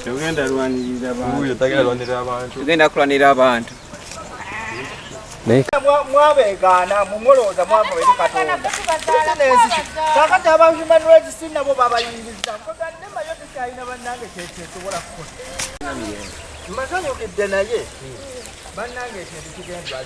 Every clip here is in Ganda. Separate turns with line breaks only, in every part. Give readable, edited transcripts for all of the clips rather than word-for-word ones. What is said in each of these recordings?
Tugenda lwanirira
Wuuyo tagenda lwanirira abantu.
Tugenda kulwanirira abantu.
Mwabegaana mumulowooza mwava eri Katonda. Bizinensi ki? Kakati aba human rights nabo babayingiza. Nemayo tekyalina bannange kyesobola kukola. Mbasanyukidde naye bannange ekintu kigendwa.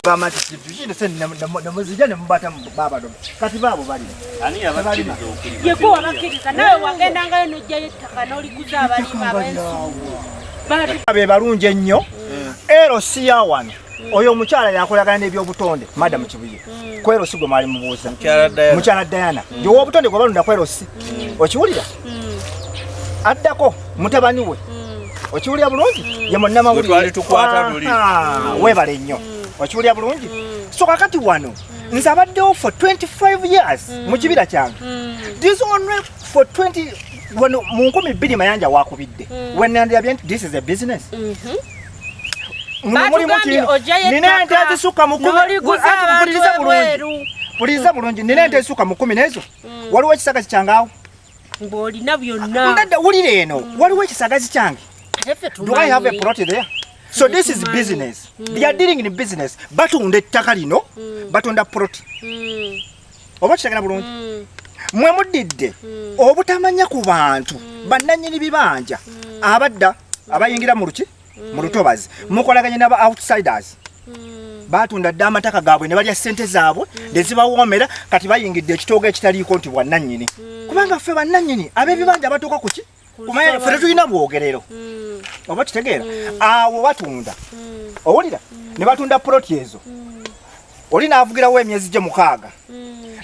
Gamba nti kintu kino se nemuzija ne mubata baabaloba. Kati baabo balima.
Ani yabakkiriza okulima?
Yegwe wabakkiriza nawe wagendangayo n'ojjayo ettaka n'oliguza abalimi ab'ensuku.
Be balungi ennyo. Ero si ya wano. Oyo omukyala yakolagana n'ebyobutonde Madam Kibuye. Kwero si gwe mwali mubuuza. Mukyala Diana. Ow'obutonde gwe balunda kwero si. Okiwulira? Addako mutabani we. Okiwulira bulungi? Ye munnamawulire.
Gwe twali tukwata luli.
Weebale nnyo. Okiwulira bulungi? So kakati wano nze abaddewo for 25 years mu kibira kyange. This only for 20 wano mu 2000 Mayanja wakubidde. Wenandabye nti this is a business. Muno mulimu
Batugambye
kino.
ojjayo
Nina ente
ettaka
ezisukka mu 10.
n'oliguza
Anti
abantu
mpuliriza bulungi.
ebweru.
Mpuliriza bulungi. Nina ente ezisukka mu 10 n'ezo. Waliwo ekisagazi kyange awo.
Ng'olina byonna.
Ndadda wulira eno. Waliwo ekisagazi kyange.
Ate ffe
Do I have a
tumanyi.
plot there? So this is business. They are dealing in business. Batunda ettaka lino, batunda plot. Oba kitegera bulungi. Mwe muddidde obutamanya ku bantu bannannyini bibanja abadda abayingira mu luki mu lutobazi mukolaganye n'aba outsiders. Batunda dda amataka gaabwe ne balya ssente zaabwe ne zibawoomera. Kati bayingidde ekitoogo ekitaliiko nti bwannannyini, kubanga ffe bannannyini ab'ebibanja batuuka ku ki kumanya ffe tetulina bwogerero. Oba kitegeera awo batunda, owulira ne batunda ploti ezo. Oli n'avugirawo emyezi gye 6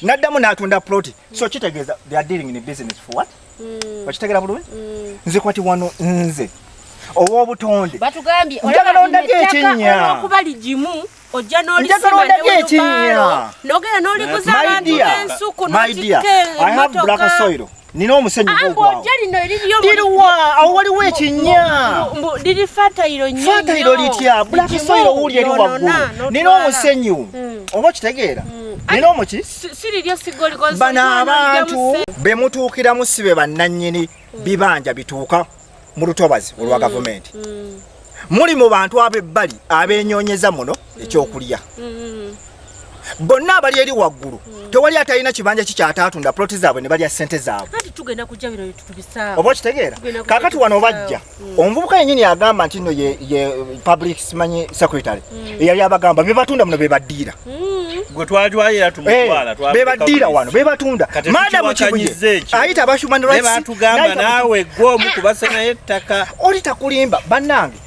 n'addamu n'atunda ploti. So kitegeeza they are dealing in business for what? Okitegeera bulungi? Nze kwati wano nze ow'obutonde
Batugambye
Njagala ondage ekinnya.
olwokuba ligimu ojja
Njagala
n'olisima
ondage ekinnya.
n'ogenda n'oliguza
My
abantu
dear,
b'ensuku
my dear,
n'otikka
I have black
emmotoka.
soil. Nina omusenyu
Ah,
gwogwawo.
ng'ojja lino eririyo
Liriwa? Awo waliwo ekinnya.
Liri fertile nnyo.
Fertile litya? Black
Ligimu,
soil owuli eri
lyonoona,
waggulu. Nina
n'otwala.
omusenyu. Oba okitegeera? Nina omuki?
Si liryo sigoligozi.
Bano abantu be mutuukiramu si be bannannyini bibanja bituuka mu lutobazi olwa gavumenti. Muli mu bantu ab'ebbali abeenyoonyeza muno ekyokulya. Bonna abali eri waggulu tewali atalina kibanja kikyataatunda ploti zaabwe ne balya ssente zaabwe.
Anti tugenda kujja bino bitubisaawo.
Oba okitegeera?
Tugenda kujja
Kaakati wano
tubisaawo.
bajja omuvubuka yennyini agamba nti nno ye public simanyi secretary eyali abagamba bebatunda muno bebaddiira.
Gwe twatwalira tumutwala.
Bebaddiira wano bebatunda.
Kati
Madamu Kibuye
tukiwakanyiza ekyo.
ayita aba human
Ne
rights
batugamba
n'ayita
naawe gwe omu kubasenayo ettaka.
Oli takulimba bannange,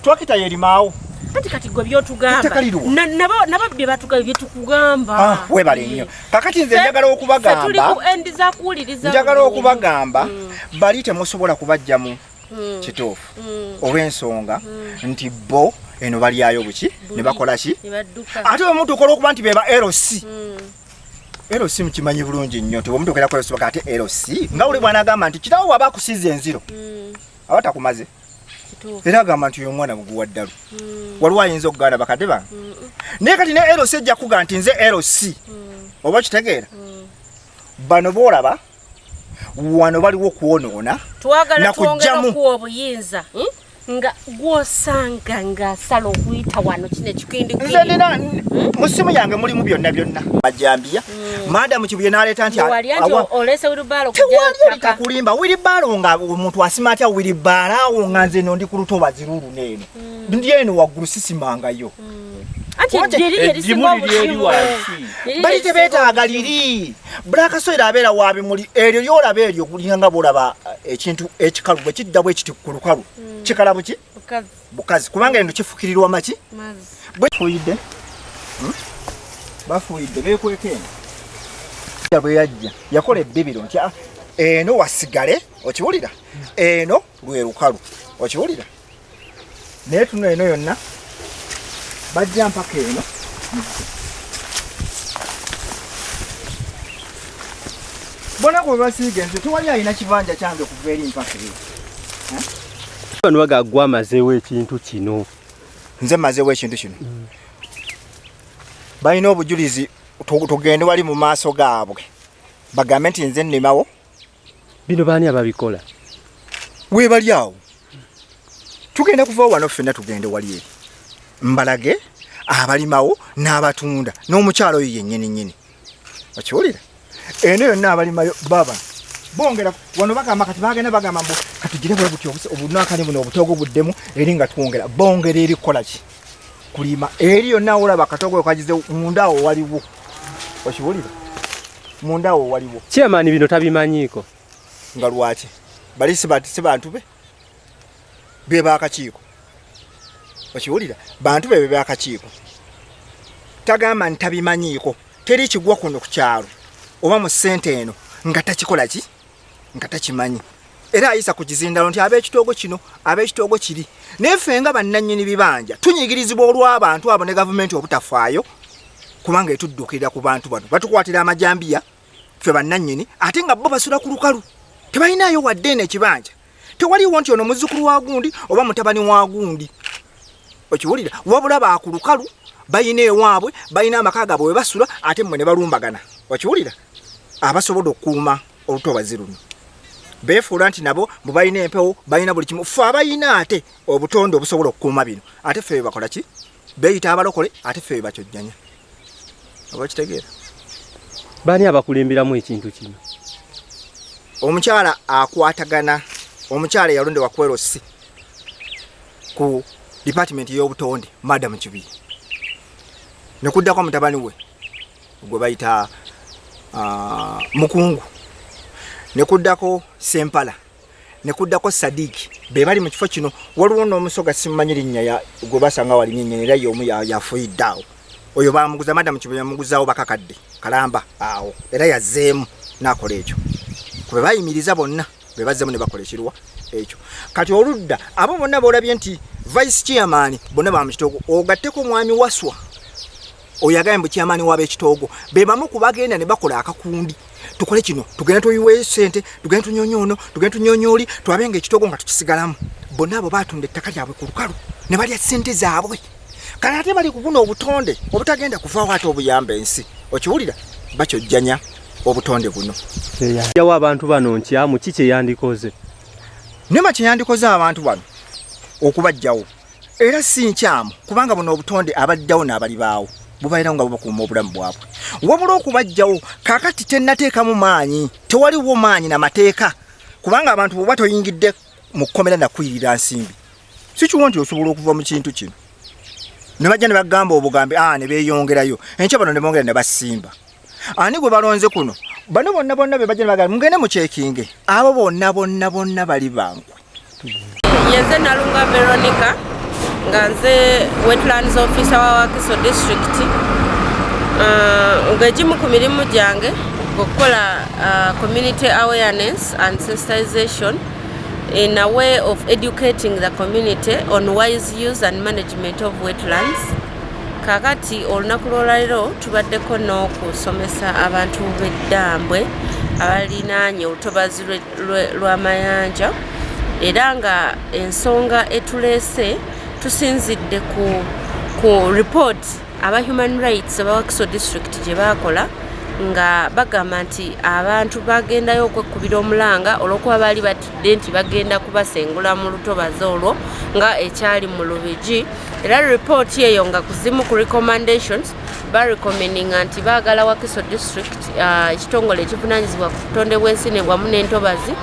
twakita yerimaawo.
Anti kati gwe byotugamba.
Ettaka liriwa?
Nabo bye batugamba bye tukugamba.
Webale nnyo. Kakati nze njagala
Ffe tuli
okubagamba
ku endi za kuwuliriza
njagala
bulungi.
okubagamba bali temusobola kubajjamu kituufu olw'ensonga nti bo eno balyayo buki ne bakola ki
Ne badduka.
Ate bwe mutuuka olw'okuba nti beba LC, LC mukimanyi bulungi nnyo nti bwemutuukira ku LC baga ate LC nga buli bw'anaagamba nti kitawo bw'aba akusiiza enziro aba takumaze.
Kituufu.
Era agamba nti oyo omwana muguwa ddalu. Waliwo ayinza okugaana bakadde bange, naye kati ne LC ejja kuga nti nze LC. Oba kitegeera bano boolaba wano baliwo kwonoona
Twagala
na
twongera
kujjamu.
okuwa obuyinza, Nga gw'osanga ng'asala okuyita wano kino ekikindikindi.
Nze nina mu ssimu yange mulimu byonna byonna majambiya. Madamu Kibuye n'aleeta nti
Wali anti oleese wheelbarrow kujja
Tewali
ettaka.
olitakulimba wheelbarrow nga omuntu asima atya wheelbarrow awo nga nze eno ndi ku lutobazi luuluno eno ndi eno waggulu sisimangayo.
Anti
Kuba
liri lye
Eddimu
lisinga
liri eri
obuzibu.
wansi.
Liri
Bali
lye lisinga
tebeetaaga
obuzibu.
liri black soil abeera wa bimuli eryo lyolaba eryo kulinga nga bwolaba ekintu ekikalu bwe kidda bwe kiti ku lukalu kikala buki
Bukazi.
Bukazi kubanga eno kifukirirwa maki
Mazzi.
Bafuuyidde. Bafuuyidde beekweka eno. Bwe yajja yakola ebbibiro nti eno wasigale okiwulira eno lwe lukalu okiwulira naye tuno eno yonna bajja mpaka eno. Bona gwe basiiga ensi tewali alina kibanja kyange kuva eri mpaka eyo.
Bano bagagwa amazeewo ekintu kino.
Nze mazeewo ekintu kino. Balina obujulizi tugende wali mu maaso gaabwe bagambe nti nze nnimawo.
Bino baani ababikola?
Webali awo. Tugenda kuva wano ffenna tugende wali eri mbalage abalimawo n'abatunda n'omukyalo oyo yennyini nnyini. Okiwulira? Eno yonna abalimayo baba bongera wano bagamba kati bagenda bagamba mbu katugire bwe buti obunakane buno obutogo buddemu eri nga twongera bongera eri kukola ki kulima eri yonna olaba akatogo kagize munda awo waliwo. Okiwulira? Munda awo waliwo.
Chairman bino tabimanyiiko.
Nga lwaki? Bali si bantu be be bakakiiko. Okiwulira? Bantu be bakakiiko. Tagamba nti tabimanyiiko. Teri kigwa kuno ku kyalo oba mu ssente eno nga takikola ki nga takimanyi. Era ayisa ku kizindalo nti ab'ekitoogo kino ab'ekitoogo kiri. Naye ffe nga bannannyini bibanja tunyigirizibwa olw'abantu abo ne gavumenti obutafaayo kubanga etuddukirira ku bantu bano. Batukwatira amajambiya ffe bannannyini ate nga bo basula ku lukalu. Tebalinayo wadde eno ekibanja. Tewaliwo nti ono muzzukulu wa gundi oba mutabani wa gundi. Okiwulira? Wabula ba ku lukalu balina ewaabwe, balina amaka gaabwe we basula ate mmwe ne balumbagana. Okiwulira? Abasobola okukuuma olutobazi luno beefuula nti nabo mbu balina empewo, balina buli kimu. Ffe abalina ate obutonde obusobola okukuuma bino ate ffe bakola ki? Beeyita abalokole ate ffe bakyojjanya. Oba kitegeera?
Baani abakulemberamu ekintu kino?
Omukyala akwatagana, omukyala eyalondebwa ku LC ku department y'obutonde, Madam Kibuye, ne kuddako mutabani we gwe bayita Mukungu, ne kuddako Sempala, ne kuddako Sadiki. Be bali mu kifo kino. Waliwo n'omusoga simumanyi linnya gwe basanga wali nnyini era y'omu yafuuyidde awo. Oyo bamuguza, Madam Kibuye yamuguzaawo bakakadde kalamba awo era yazzeemu n'akola ekyo. Kwe bayimiriza bonna be bazzeemu ne bakola ekiruwa ekyo. Kati oludda abo bonna b'olabye nti vice chairman bonna ba mu kitoogo, ogatteko omwami Waswa oyo agambye mbu chairman w'ab'ekitoogo, be bamu ku bagenda ne bakola akakundi. Tukole kino, tugende tuyiweeyo ssente, tugende tunyonye ono, tugende tunyonye oli, twabe nga ekitoogo nga tukisigalamu. Bonna abo baatunda ettaka lyabwe ku lukalu ne balya ssente zaabwe. Kale ate bali ku buno obutonde obutagenda kuvaawo ate obuyamba ensi. Okiwulira? Bakyojjanya obutonde buno.
Yawa abantu bano nkyamu ki kye yandikoze?
Nema kye yandikoze abantu bano okubajjawo. Era si nkyamu kubanga buno obutonde abajjawo n'abalibaawo bubaira nga bubakuuma obulamu bwabwe. Wabula okubajjawo kaakati tennateekamu maanyi, tewaliwo maanyi na mateeka kubanga abantu bw'oba toyingidde mu kkomera nakuyirira nsimbi. Si kiwa nti osobola okuva mu kintu kino. Ne bajja ne bagamba obugambi, ne beeyongerayo. Enkya bano ne bongera ne basimba. Ani gwe balonze kuno? Bano bonna bonna be bajja ne bagamba mugende mukyekinge. Abo bonna bonna bonna bali bankwe.
Yenze Nalunga Veronica nga nze wetlands officer wa Wakiso district. Ng'egimu ku mirimu gyange okukola community awareness and sensitization in a way of educating the community on wise use and management of wetlands. Kakati olunaku lw'olwaleero tubaddeko n'okusomesa abantu b'eddambwe abalinaanye olutobazi lw'amayanja, era nga ensonga etuleese tusinzidde ku report aba human rights aba Wakiso district gye baakola nga bagamba nti abantu bagendayo okwekubira omulanga olw'okuba baali batidde nti bagenda kubasengula mu lutobazi olwo nga ekyali mu Lubigi. Era report eyo nga kuzimu ku recommendations barecommendinga nti baagala Wakiso district ekitongole ekivunaanyizibwa ku butonde bw'ensi ne wamu n'entobazi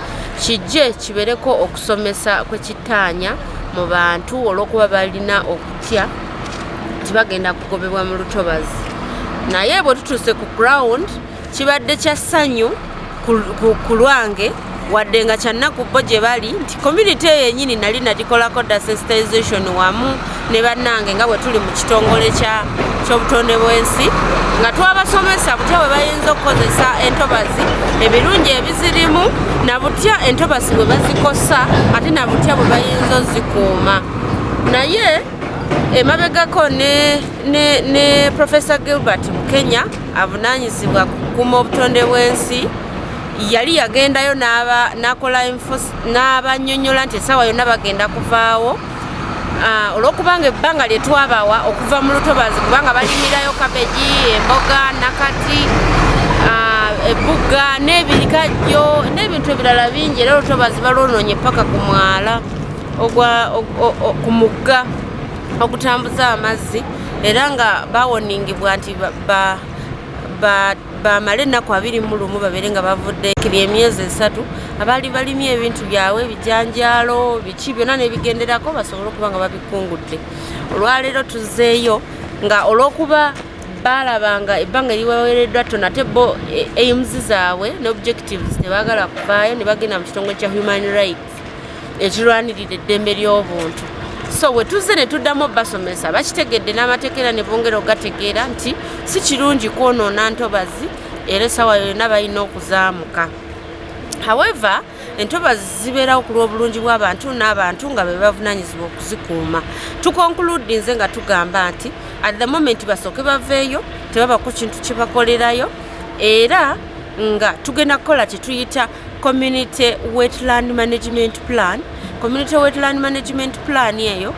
kijje kibereko okusomesa kwe kittaanya mu bantu olw'okuba balina okutya nti bagenda kugobebwa mu lutobazi. Naye bwe tutuuse ku ground kibadde kya ssanyu ku lwange, wadde nga kya nnaku bo gye bali nti community eyo yennyini nali nagikolako dda sensitization wamu ne bannange nga bwe tuli mu kitongole ky'obutonde bw'ensi, nga twabasomesa butya bwe bayinza okukozesa entobazi, ebirungi ebizirimu, na butya entobazi bwe bazikosa, ate na butya bwe bayinza ozikuuma. Naye emabegako ne Professor Gilbert Bukenya avunaanyizibwa ku kukuuma obutonde bw'ensi yali yagendayo n'akola n'abannyonnyola nti essaawa yonna bagenda kuvaawo. Olw'okubanga ebbanga lye twabawa okuva mu lutobazi, kubanga balimirayo kabeji, emboga, nakati, Ebugga n'ebikajjo n'ebintu ebirala bingi, era olutobazi balwonoonye paka ku mwala ku mugga ogutambuza amazzi, era nga bawoningibwa nti bamale ennaku 21 babeere nga bavudde kiri emyezi 3 abaali balimye ebintu byabwe, ebijanjaalo, biki byonna n'ebigenderako, basobole okuba nga babikungudde. Olwaleero tuzzeeyo nga olw'okuba baalabanga ebbanga eribaweereddwa ttono, ate bo aims zaabwe ne objectives tebaagala kuvaayo, ne bagenda mu kitongole kya human rights ekirwanirira eddembe ly'obuntu. So bwe tuzze ne tuddamu basomesa, bakitegedde n'amateeka era ne bongera ogategeera nti si kirungi kwonoona ntobazi, era essaawa yonna balina okuzaamuka. However, entobazi zibeerawo ku lw'obulungi bw'abantu, n'abantu nga be bavunaanyizibwa okuzikuuma. Tukonkuludinze nga tugamba nti at the moment basooke baveeyo, tebabako kintu kyebakolerayo, era nga tugenda kukola kyetuyita community wetland management plan. Community wetland management plan eyo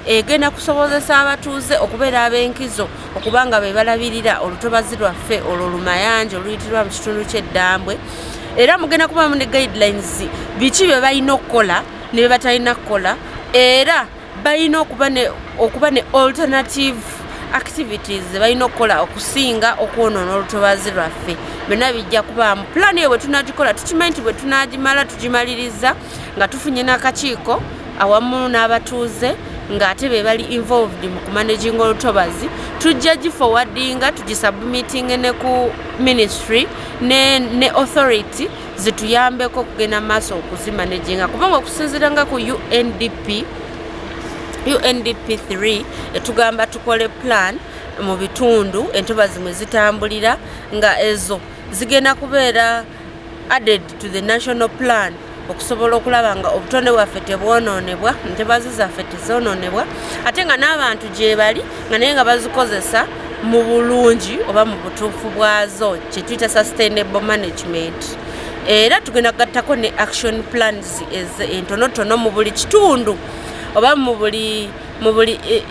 egenda kusobozesa abatuuze okubeera ab'enkizo okuba nga be balabirira olutobazi lwaffe olwo Lumayanja oluyitirwa mu kitundu ky'Eddambwe. Era mugenda kubamu ne guidelines, biki bye balina okukola ne bye batalina kukola, era balina okuba ne alternative activities ze balina okukola okusinga okwonoona olutobazi lwaffe. Byonna bijja kubaamu pulaani eyo. Bwe tunagikola, tukimanyi nti bwe tunagimala, tugimaliriza nga tufunye n'akakiiko awamu n'abatuuze ng'ate be bali involved mu kumanaginga olutobazi, tujja giforwardinga, tugisubmitinge ne ku ministry ne authority zituyambeko okugenda maaso okuzimanaginga, kubanga okusinziira nga ku UNDP 3 etugamba tukole plan mu bitundu entobazi mwe zitambulira, nga ezo zigenda kubeera added to the national plan okusobola okulaba nga obutonde bwaffe tebwonoonebwa, entobazi zaffe tezonoonebwa, ate nga n'abantu gye bali nga naye nga bazikozesa mu bulungi oba mu butuufu bwazo, kyetuyita sustainable management. Era tugenda kugattako ne action plans entonotono mu buli kitundu oba mu buli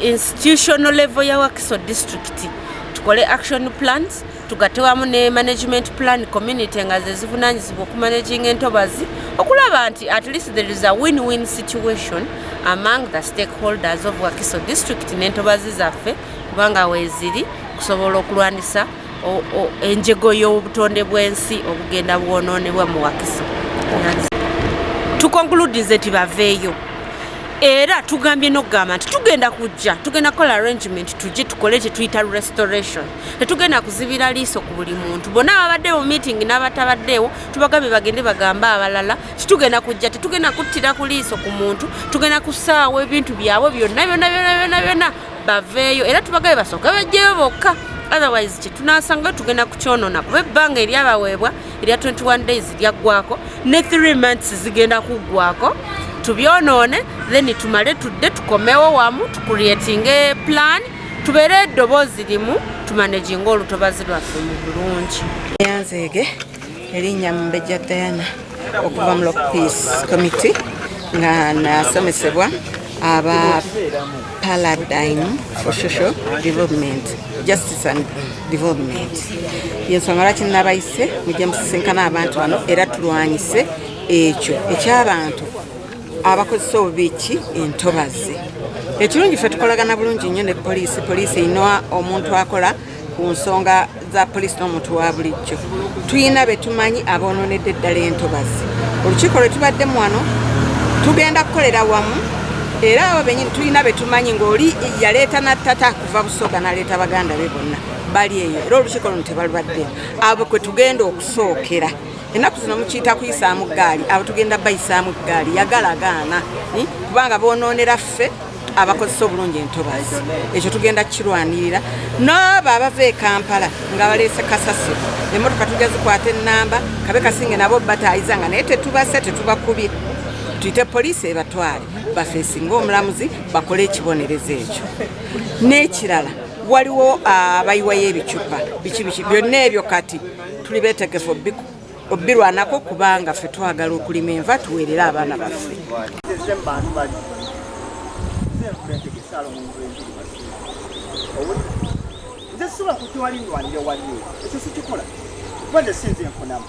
institutional level ya Wakiso District. Tukole action plans, tugatte wamu ne management plan, community nga ze zivunanyizibwa okumanaginga entobazi, okulaba nti at least there is a win-win situation among the stakeholders of Wakiso District n'entobazi zaffe, kubanga weeziri kusobola okulwanisa enjego y'obutonde bw'ensi obugenda bwonoonebwa mu Wakiso. Tukonkuludize nti baveeyo, era tugambye n'okugamba nti tugenda kujja, tugenda kukola arrangement, tujje tukole kye tuyita restoration. Tetugenda kuzibira liiso ku buli muntu. Bonna ababadde mu meeting n'abatabaddeewo tubagambye bagende bagambe abalala. Titugenda kujja, tetugenda kuttira ku liiso ku muntu, tugenda kusaawa ebintu byabwe byonna byonna byonna byonna byonna, baveeyo. Era tubagambye basooke bajjeyo bokka, otherwise kyetunasangayo tugenda kukyonoona, kuba ebbanga eryabaweebwa erya 21 days lyaggwako, ne 3 months zigenda kuggwako, tubyonoone, then tumale tudde tukomewo wamu, tucreatinge plan, tubeere eddoboozi limu, tumanaginga olutobazi lwaffe mu bulungi.
Yanzeege, erinnya Mumbejja Diana okuva mu Lock Peace Committee, nga nasomesebwa aba Paradigm for Social Development, Justice and Development. Yensonga lwaki nabayise mujje musisinkana abantu bano, era tulwanyise ekyo ekyabantu abakozesa obubi ki entobazi. Ekirungi, ffe tukolagana bulungi nnyo ne poliisi. Poliisi erina omuntu akola ku nsonga za poliisi n'omuntu wa bulijjo. Tuyina be tumanyi aboononedde eddala entobazi. Olukiiko lwe tubaddemu wano, tugenda kukolera wamu, era abo benyini tulina be tumanyi ng'oli yaleeta nattata kuva Busoga, n'aleeta baganda be bonna bali eyo, era olukiiko luno tebalubaddemu. Abo kwe tugenda okusookera. Ennaku zino mukiyita kuyisaamu ggaali, abo tugenda bayisaamu ggaali yagalagaana, kubanga bonoonera ffe abakozesa obulungi entobazi. Ekyo tugenda kukirwanirira. N'abo abava e Kampala nga baleese kasasiro, emmotoka tujja zikwata ennamba, kabe kasinge nabo bataayiza nga naye tetubase, tetubakubye, tuyite poliisi ebatwale bafeesinga omulamuzi, bakole ekibonerezo ekyo. N'ekirala, waliwo abayiwayo ebicupa, biki biki byonna ebyo, kati tuli beetegefu obirwanako, kubanga ffe twagala okulima enva tuweerere abaana baffe.
Nze mu bantu bali nze nfuna entegesa alo muntu enziri masimu. Owulira? Nze sisobola kujja wali nwanire wali eyo, ekyo sikikola. Kuba nze sinze nfunamu.